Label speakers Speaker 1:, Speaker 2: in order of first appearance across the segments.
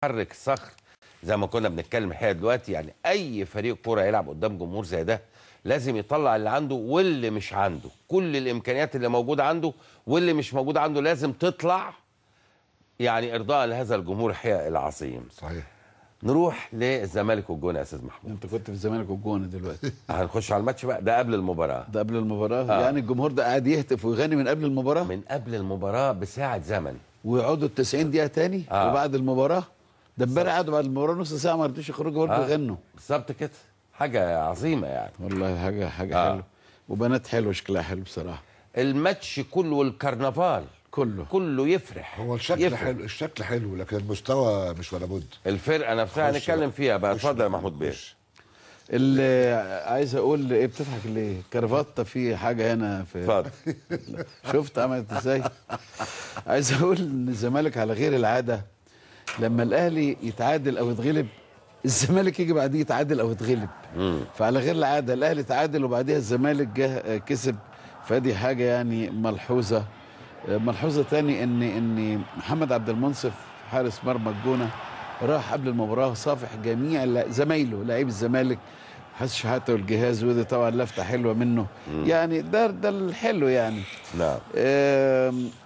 Speaker 1: حرك صخر زي ما كنا بنتكلم الحقيقة دلوقتي. يعني اي فريق كورة يلعب قدام جمهور زي ده لازم يطلع اللي عنده واللي مش عنده، كل الامكانيات اللي موجودة عنده واللي مش موجودة عنده لازم تطلع، يعني ارضاء لهذا الجمهور الحقيقة العظيم.
Speaker 2: صحيح.
Speaker 1: نروح للزمالك والجونه يا استاذ محمود.
Speaker 3: انت كنت في الزمالك والجونه دلوقتي.
Speaker 1: هنخش على الماتش بقى ده قبل المباراة.
Speaker 3: ده قبل المباراة. يعني الجمهور ده قاعد يهتف ويغني من قبل المباراة؟
Speaker 1: من قبل المباراة بساعة زمن.
Speaker 3: ويقعدوا ال 90 دقيقة تاني وبعد المباراة. ده امبارح قعدوا بعد المباراة نص ساعة ما رضوش يخرجوا برضه يغنوا.
Speaker 1: بالظبط كده، حاجة عظيمة يعني.
Speaker 3: والله حاجة حلوة، وبنات حلوة شكلها حلو بصراحة.
Speaker 1: الماتش كله والكرنفال كله يفرح.
Speaker 2: هو الشكل يفرح. حلو، الشكل حلو، لكن المستوى مش ولا بد.
Speaker 1: الفرقة نفسها هنتكلم فيها بقى. اتفضل يا محمود بيه.
Speaker 3: اللي عايز اقول ايه، بتضحك ليه؟ كرافته في حاجة هنا في.
Speaker 1: اتفضل.
Speaker 3: شفت عملت ازاي؟ عايز اقول ان الزمالك على غير العادة لما الاهلي يتعادل او يتغلب الزمالك يجي بعديه يتعادل او يتغلب. فعلى غير العادة الاهلي تعادل وبعديها الزمالك جه كسب، فدي حاجة يعني ملحوظة. ملحوظة تاني ان محمد عبد المنصف حارس مرمى الجونه راح قبل المباراة صافح جميع زمايله لاعبي الزمالك، حسن شحاته والجهاز، ودي طبعا لفته حلوة منه. يعني ده الحلو يعني.
Speaker 1: نعم.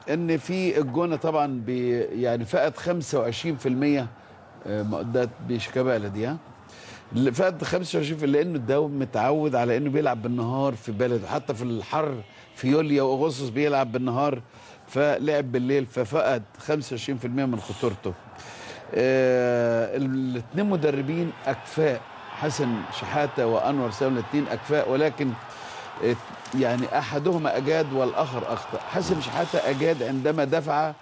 Speaker 3: ان في الجونه طبعا يعني فقد 25% ده بشيكابالا دي، ها فقد 25% لانه الدوري متعود على انه بيلعب بالنهار في بلده، حتى في الحر في يوليو واغسطس بيلعب بالنهار، فلعب بالليل ففقد 25% من خطورته. الاثنين مدربين اكفاء، حسن شحاته وانور سالم، الاثنين اكفاء، ولكن يعني احدهما اجاد والاخر اخطا. حسن شحاته اجاد عندما دفع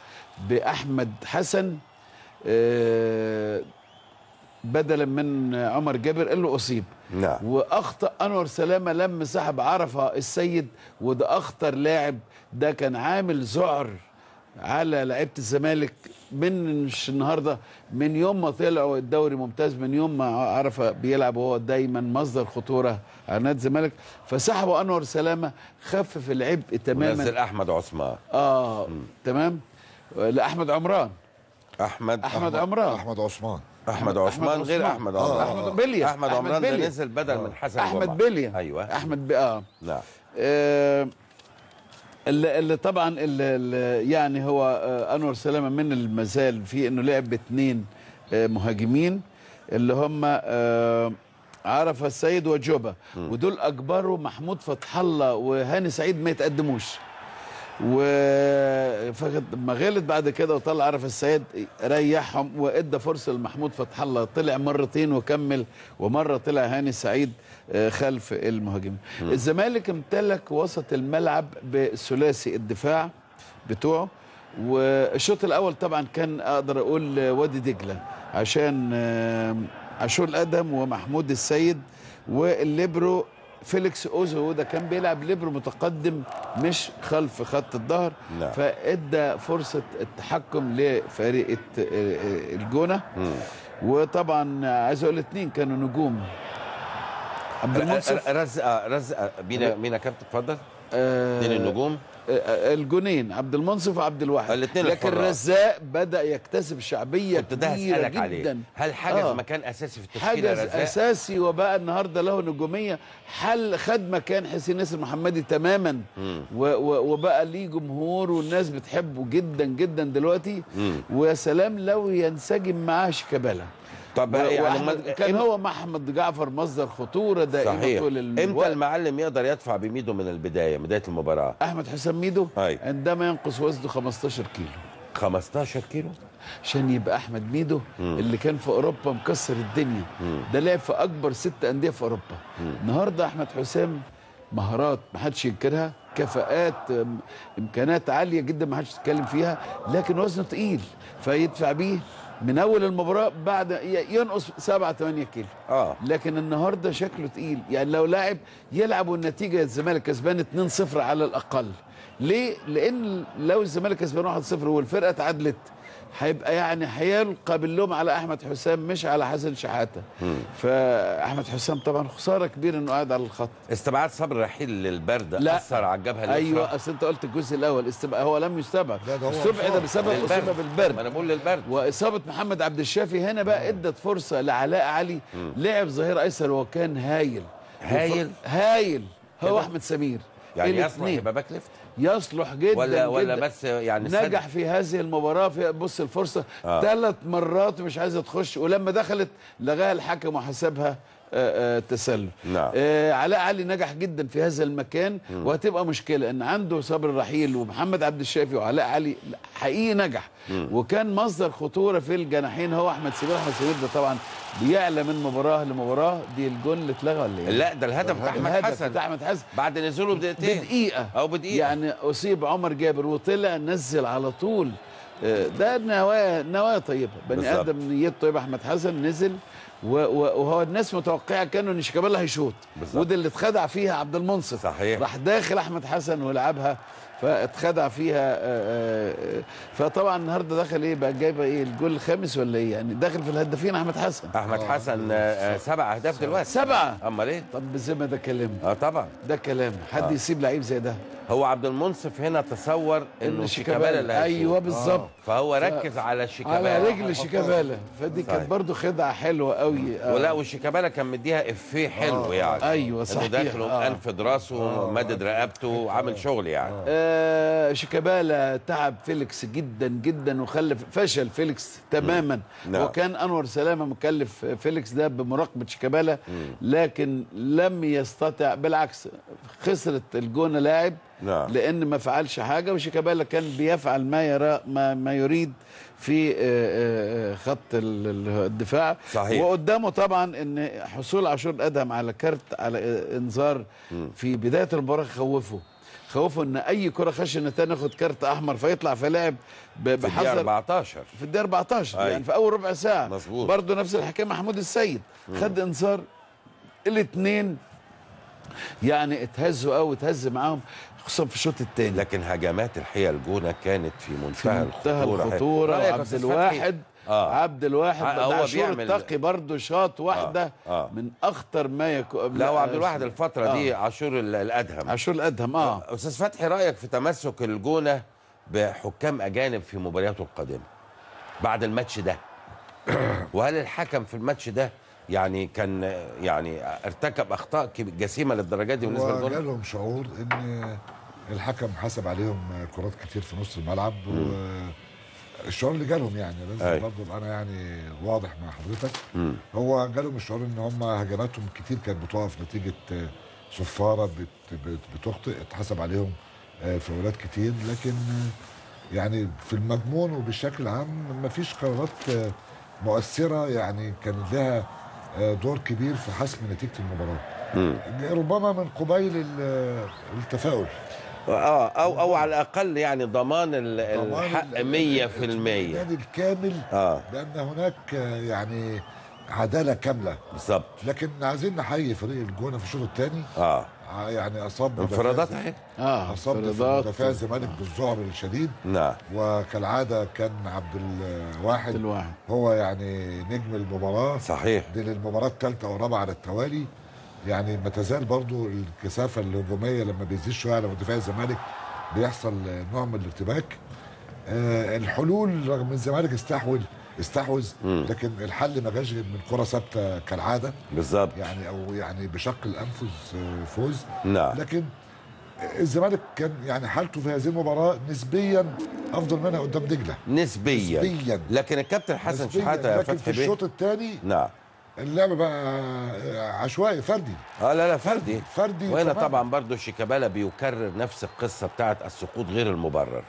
Speaker 3: باحمد حسن بدلا من عمر جابر اللي اصيب.
Speaker 1: نعم.
Speaker 3: واخطا انور سلامه لما سحب عرفه السيد، وده اخطر لاعب، ده كان عامل ذعر على لعيبة الزمالك من مش النهارده، من يوم ما طلعوا الدوري ممتاز، من يوم ما عرفه بيلعب وهو دايما مصدر خطورة على نادي الزمالك، فسحبوا انور سلامه خفف العبء تماما.
Speaker 1: ونزل احمد عثمان.
Speaker 3: تمام. لا احمد عمران. احمد عمران.
Speaker 2: احمد عثمان.
Speaker 1: احمد عثمان غير احمد عمران.
Speaker 3: احمد بليا.
Speaker 1: احمد عمران ده نزل بدل من حسن
Speaker 3: احمد بليا.
Speaker 1: ايوه
Speaker 3: احمد
Speaker 1: نعم.
Speaker 3: اللي طبعا اللي يعني هو انور سلامه من المازال في انه لعب باثنين مهاجمين اللي هم عرفه السيد وجوبا، ودول اجبروا محمود فتح الله وهاني سعيد ما يتقدموش. ما غلط بعد كده وطلع عرفه السيد ريحهم وادى فرصة لمحمود فتح الله، طلع مرتين وكمل، ومرة طلع هاني سعيد خلف المهاجمين. الزمالك امتلك وسط الملعب بثلاثي الدفاع بتوعه، والشوط الاول طبعا كان اقدر اقول وادي دجله عشان عاشور الادم ومحمود السيد والليبرو فيليكس اوزو، ده كان بيلعب ليبرو متقدم مش خلف خط الظهر.
Speaker 1: نعم.
Speaker 3: فادى فرصة التحكم لفريق الجونه. وطبعا عايز اقول الاثنين كانوا نجوم. عبد المنصف
Speaker 1: رزق مينا كابتن، اتفضل. اثنين النجوم
Speaker 3: الجونين عبد المنصف وعبد الواحد،
Speaker 1: الاثنين.
Speaker 3: لكن الرزاق بدا يكتسب شعبية كبيرة جدا.
Speaker 1: عليه. هل حجز مكان اساسي في التشكيلة؟
Speaker 3: حجز اساسي، وبقى النهارده له نجوميه، حل خد مكان حسين ياسر محمدي تماما. وبقى ليه جمهور والناس بتحبه جدا جدا دلوقتي. ويا سلام لو ينسجم معاه شيكابالا.
Speaker 1: طب يعني
Speaker 3: كان هو مع احمد جعفر مصدر خطورة دائما طول الوقت.
Speaker 1: امتى المعلم يقدر يدفع بميدو من البداية، بداية المباراة؟
Speaker 3: احمد حسام ميدو عندما ينقص وزنه 15 كيلو.
Speaker 1: 15 كيلو
Speaker 3: عشان يبقى احمد ميدو اللي كان في اوروبا مكسر الدنيا. ده لعب في اكبر 6 اندية في اوروبا. النهارده احمد حسام مهارات ما حدش ينكرها، كفاءات، امكانات عالية جدا ما حدش يتكلم فيها، لكن وزنه تقيل فيدفع بيه من اول المباراة بعد ينقص 7-8 كيلو. لكن النهارده شكله تقيل، يعني لو لاعب يلعب والنتيجة الزمالك كسبان 2-0 على الاقل. ليه؟ لان لو الزمالك كسبان 1-0 والفرقة اتعادلت هيبقى يعني هيلقى باللوم على احمد حسام مش على حسن شحاته. فاحمد حسام طبعا خسارة كبيرة انه قاعد على الخط.
Speaker 1: استبعاد صبري رحيل للبرد اثر على الجبهة اليسرى.
Speaker 3: ايوه، اصل انت قلت الجزء الاول هو لم يستبعد، استبعد بسبب اصابه بالبرد.
Speaker 1: ما انا بقول للبرد.
Speaker 3: واصابه محمد عبد الشافي هنا بقى ادت فرصة لعلاء علي، لعب ظهير ايسر وكان هايل
Speaker 1: هايل
Speaker 3: هايل. هو احمد سمير
Speaker 1: يعني يصلح يبقى back left،
Speaker 3: يصلح جدا
Speaker 1: ولا
Speaker 3: جدا.
Speaker 1: بس يعني
Speaker 3: نجح في هذه المباراة. في بص الفرصة 3 مرات مش عايزه تخش، ولما دخلت لغاها الحكم وحسبها تسلل.
Speaker 1: نعم.
Speaker 3: علاء علي نجح جدا في هذا المكان. وهتبقى مشكلة ان عنده صبري رحيل ومحمد عبد الشافي وعلاء علي حقيقي نجح. وكان مصدر خطورة في الجناحين هو احمد سمير. احمد سمير ده طبعا بيعلى من مباراة لمباراة. دي الجون اللي اتلغى ولا ايه؟
Speaker 1: لا، ده الهدف بتاع احمد حسن،
Speaker 3: بتاع احمد حسن
Speaker 1: بعد نزوله بدقيقتين،
Speaker 3: بدقيقة
Speaker 1: او بدقيقة
Speaker 3: يعني. اصيب عمر جابر وطلع نزل على طول. ده نوايا طيبة، بني ادم نيته طيبة. احمد حسن نزل وهو الناس متوقعه كانوا ان شيكابالا هيشوط، وده اللي اتخدع فيها عبد المنصف.
Speaker 1: صحيح.
Speaker 3: راح داخل احمد حسن ولعبها فاتخدع فيها. فطبعا النهارده دخل ايه بقى، جايبه ايه الجول الخامس ولا ايه يعني، داخل في الهدافين احمد حسن.
Speaker 1: احمد حسن 7 اهداف دلوقتي.
Speaker 3: 7.
Speaker 1: امال ايه؟
Speaker 3: طب بالذمه ده كلام؟
Speaker 1: طبعا
Speaker 3: ده كلام حد يسيب لعيب زي ده؟
Speaker 1: هو عبد المنصف هنا تصور انه شيكابالا اللي هيشوط.
Speaker 3: ايوه بالظبط.
Speaker 1: فهو ركز على شيكابالا،
Speaker 3: على رجل شيكابالا، فدي كانت برضه خدعه حلوة قوي.
Speaker 1: ولا وشيكابالا كان مديها افيه حلو يعني.
Speaker 3: ايوه صحيح،
Speaker 1: داخل انف راسه مدد رقبته وعامل شغل يعني.
Speaker 3: شيكابالا تعب فيليكس جدا جدا وخلف فشل فيليكس تماما. نعم. وكان انور سلامه مكلف فيليكس ده بمراقبة شيكابالا، لكن لم يستطع، بالعكس خسرت الجونه لاعب.
Speaker 1: نعم.
Speaker 3: لان ما فعلش حاجة، وشيكابالا كان بيفعل ما يرى ما يريد في خط الدفاع.
Speaker 1: صحيح.
Speaker 3: وقدامه طبعا ان حصول عاشور ادهم على كارت، على انذار في بداية المباراة خوفه ان اي كره خشنه تاني ياخد كارت احمر فيطلع في لاعب
Speaker 1: بحذر. 14
Speaker 3: في الدقيقة 14 يعني في اول ربع ساعة.
Speaker 1: مظبوط.
Speaker 3: برضه نفس الحكاية محمود السيد خد انذار. الاثنين يعني اتهزوا قوي، اتهز معاهم خصوصا في الشوط الثاني.
Speaker 1: لكن هجمات الحقيقة الجونه كانت في منتهى
Speaker 3: الخطورة. عبد الواحد عبد الواحد هو بيعمل التقي برضه شاط واحدة من اخطر ما يكون.
Speaker 1: لا، وعبد الواحد الفترة دي عاشور الادهم،
Speaker 3: عاشور الادهم.
Speaker 1: استاذ فتحي، رايك في تمسك الجونه بحكام اجانب في مبارياته القادمة بعد الماتش ده؟ وهل الحكم في الماتش ده يعني كان يعني ارتكب اخطاء جسيمة للدرجة دي بالنسبة للجونه؟
Speaker 2: جالهم شعور ان الحكم حسب عليهم كرات كتير في نص الملعب، والشعور اللي جالهم يعني لازم برضه انا يعني واضح مع حضرتك. هو جالهم الشعور ان هم هجماتهم كتير كانت بتقف نتيجة صفارة بتخطئ، اتحسب عليهم فاولات كتير، لكن يعني في المضمون وبالشكل العام ما فيش قرارات مؤثرة يعني كان لها دور كبير في حسم نتيجة المباراة. ربما من قبيل التفاؤل
Speaker 1: او على الاقل يعني ضمان الحق 100%
Speaker 2: الكامل بان هناك يعني عدالة كاملة
Speaker 1: بالظبط.
Speaker 2: لكن عايزين نحيي فريق الجونه في الشوط الثاني. يعني اصاب
Speaker 1: انفرادات اهي،
Speaker 2: اصاب مدافع الزمالك بالذعر الشديد.
Speaker 1: نعم.
Speaker 2: وكالعادة كان عبد الواحد هو يعني نجم المباراة.
Speaker 1: صحيح.
Speaker 2: دي للمباراة الثالثة والرابعة على التوالي. يعني ما تزال برضو الكثافة الهجومية لما بيزيد شوية على مدافع الزمالك بيحصل نوع من الارتباك. الحلول رغم ان الزمالك استحوذ لكن الحل ما جاش غير من كره ثابتة كالعادة.
Speaker 1: بالظبط.
Speaker 2: يعني او يعني بشق الانفس فوز.
Speaker 1: نعم.
Speaker 2: لكن الزمالك كان يعني حالته في هذه المباراة نسبيا افضل منها قدام دجله.
Speaker 1: نسبيا. لكن الكابتن حسن شحاته يا فتحي
Speaker 2: لكن في الشوط الثاني
Speaker 1: نعم
Speaker 2: اللعب بقى عشوائي فردي.
Speaker 1: لا فردي
Speaker 2: فردي.
Speaker 1: وهنا طبعا برضو شيكابالا بيكرر نفس القصة بتاعت السقوط غير المبرر.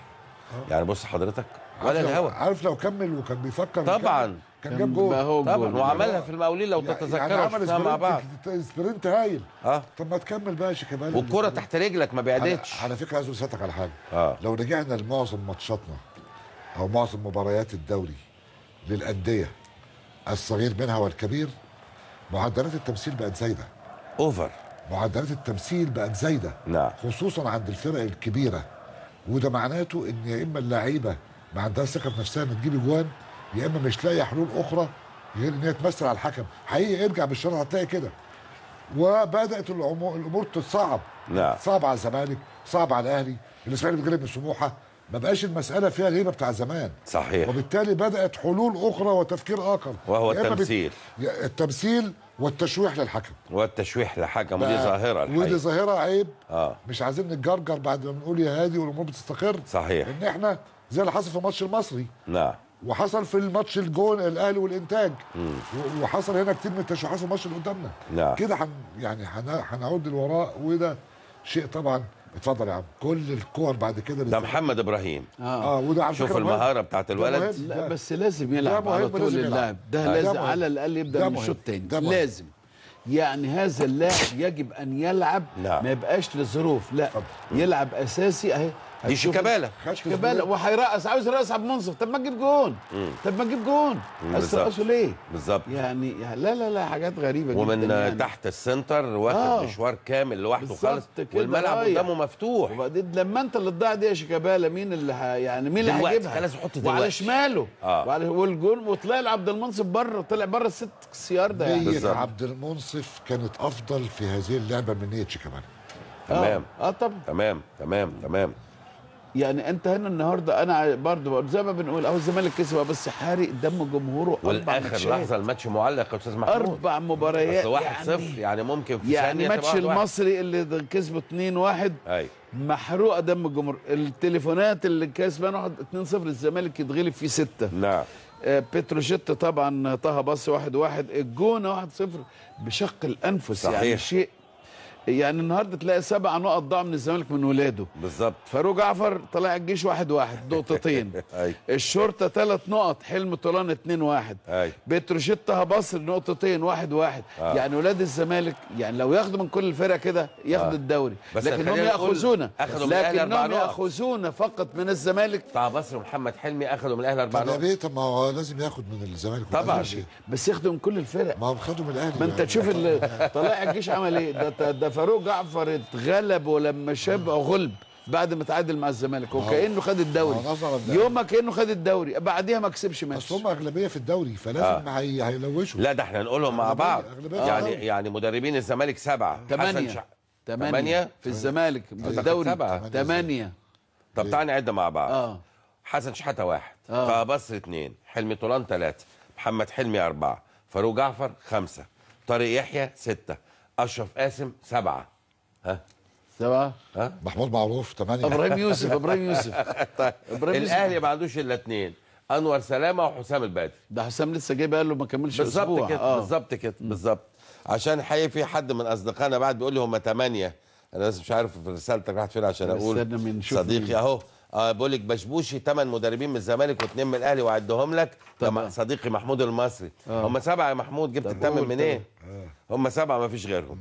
Speaker 1: يعني بص حضرتك ولا الهوا.
Speaker 2: عارف لو كمل وكان بيفكر
Speaker 1: طبعا
Speaker 2: كان جاب جول
Speaker 1: طبعا، وعملها في المقاولين لو تتذكروا
Speaker 2: يعني عمل
Speaker 1: مع بعض
Speaker 2: sprint هايل. طب ما تكمل بقى يا شيكابالا
Speaker 1: والكره تحت رجلك ما بعدتش.
Speaker 2: على فكرة عايز اسالك على حاجة. لو رجعنا لمعظم ماتشاتنا او معظم مباريات الدوري للاندية الصغير منها والكبير، معدلات التمثيل بقت زايدة
Speaker 1: over.
Speaker 2: معدلات التمثيل بقت زايدة.
Speaker 1: نعم.
Speaker 2: خصوصا عند الفرق الكبيرة، وده معناته ان يا اما اللعيبة ما عندهاش ثقة في نفسها ان تجيب اجوان، يا اما مش لاقيه حلول اخرى غير ان هي تمثل على الحكم. حقيقي ارجع بالشرط هتلاقي كده. وبدات الامور تتصعب. نعم. صعب على الزمالك، صعب على الاهلي، الاسماعيلي بيتغلب من سموحه، ما بقاش المسالة فيها الهيبة بتاع زمان.
Speaker 1: صحيح.
Speaker 2: وبالتالي بدات حلول اخرى وتفكير اخر،
Speaker 1: وهو التمثيل.
Speaker 2: التمثيل والتشويح للحكم.
Speaker 1: والتشويح للحكم، ودي ظاهره الحقيقة.
Speaker 2: ودي ظاهره عيب. مش عايزين نتجرجر بعد ما بنقول يا هادي والامور بتستقر.
Speaker 1: صحيح.
Speaker 2: ان احنا زي اللي حصل في الماتش المصري.
Speaker 1: نعم.
Speaker 2: وحصل في الماتش الجون الاهلي والانتاج. وحصل هنا كتير من التشويحات في الماتش اللي قدامنا.
Speaker 1: نعم.
Speaker 2: كده يعني هنعود للوراء، وده شيء طبعا. اتفضل يا عم، كل الكور بعد كده
Speaker 1: ده محمد ابراهيم.
Speaker 2: وده على فكرة
Speaker 1: شوف المهارة بتاعت الولد.
Speaker 3: لا بس لازم يلعب على طول اللاعب ده، لازم على الاقل يبدا من الشوط الثاني، لازم. يعني هذا اللاعب يجب ان يلعب. نعم. ما يبقاش لظروف، لا يلعب اساسي. اهي
Speaker 1: دي شيكابالا،
Speaker 3: شيكابالا وهيرقص، عاوز يرقص عبد المنصف. طب ما تجيب جون، طب ما تجيب جون، عايز ترقصه ليه؟
Speaker 1: بالظبط.
Speaker 3: يعني لا لا لا، حاجات غريبة جدا.
Speaker 1: ومن يعني تحت ال center واخد مشوار كامل لوحده خالص، والملعب قدامه مفتوح.
Speaker 3: وبعدين لما انت اللي تضيع دي يا شيكابالا، مين اللي يعني مين اللي هيجيبها؟
Speaker 1: لازم يحط دلوقتي
Speaker 3: وعلى شماله. والجون، وطلع لعبد المنصف بره، طلع بره الست ياردة يعني.
Speaker 2: نية عبد المنصف كانت افضل في هذه اللعبة من نية شيكابالا.
Speaker 1: تمام.
Speaker 3: طبعا.
Speaker 1: تمام تمام تمام.
Speaker 3: يعني انت هنا النهارده انا برضه زي ما بنقول اهو الزمالك كسب، بس حارق دم جمهوره.
Speaker 1: والاخر لحظة الماتش معلق يا استاذ محمود،
Speaker 3: 4 مباريات
Speaker 1: 1-0 يعني ممكن في
Speaker 3: يعني
Speaker 1: ثانية.
Speaker 3: ماتش المصري اللي كسبه 2-1 محروقة دم الجمهور. التليفونات اللي كسبان 2-0 الزمالك يتغلب فيه 6.
Speaker 1: نعم.
Speaker 3: بتروجيت طبعا طه بص 1-1، الجونه 1-0 بشق الانفس.
Speaker 1: صحيح.
Speaker 3: يعني شيء يعني النهارده تلاقي 7 نقط ضاع من الزمالك من ولاده.
Speaker 1: بالظبط.
Speaker 3: فاروق جعفر طلع الجيش 1-1 نقطتين. الشرطة 3 نقط، حلم طولان 2-1. بتروجيت طه بصر نقطتين 1-1. يعني ولاد الزمالك يعني لو ياخدوا من كل الفرق كده ياخدوا الدوري، لكنهم ياخذون، لكنهم ياخذون فقط من الزمالك.
Speaker 1: طه بصر ومحمد حلمي اخذوا من الاهلي 4 نقط.
Speaker 2: طب ما هو لازم ياخد من الزمالك
Speaker 1: طبعا،
Speaker 3: بس ياخدوا من كل الفرق.
Speaker 2: ما هو خدوا من الاهلي.
Speaker 3: ما انت تشوف طلائع الجيش عمل ايه. ده فاروق جعفر اتغلب ولما شاب غلب بعد ما تعادل مع الزمالك، وكانه خد الدوري. يوم ما كانه خد الدوري بعديها ما كسبش ماتش.
Speaker 2: بس هم اغلبية في الدوري فلازم هيلوشوا.
Speaker 1: لا ده احنا نقولهم مع بعض. يعني مدربين الزمالك 7، 8
Speaker 3: في الزمالك في الدوري 8.
Speaker 1: طب تعالى نعد مع بعض. حسن شحاته 1، طه بصري 2، حلمي طولان 3، محمد حلمي 4، فاروق جعفر 5، طارق يحيى 6، اشرف قاسم 7. ها
Speaker 3: 7.
Speaker 1: ها
Speaker 2: محمود معروف 8،
Speaker 3: ابراهيم يوسف. ابراهيم يوسف.
Speaker 1: طيب الاهلي ما عندوش الا 2، انور سلامه وحسام البدري.
Speaker 3: ده حسام لسه جاي بقى له ما كملش اسبوع.
Speaker 1: بالظبط كده. بالظبط كده بالظبط. عشان حقيقي في حد من اصدقائنا بعد بيقول لي هم 8، انا بس مش عارف في رسالتك راحت فين عشان اقول صديقي اهو. بقول لك بشبوشي 8 مدربين من الزمالك و2 من الاهلي وعدهم لك. طبعا صديقي محمود المصري. هم 7 يا محمود، جبت الثامن منين؟ هم 7 ما فيش غيرهم.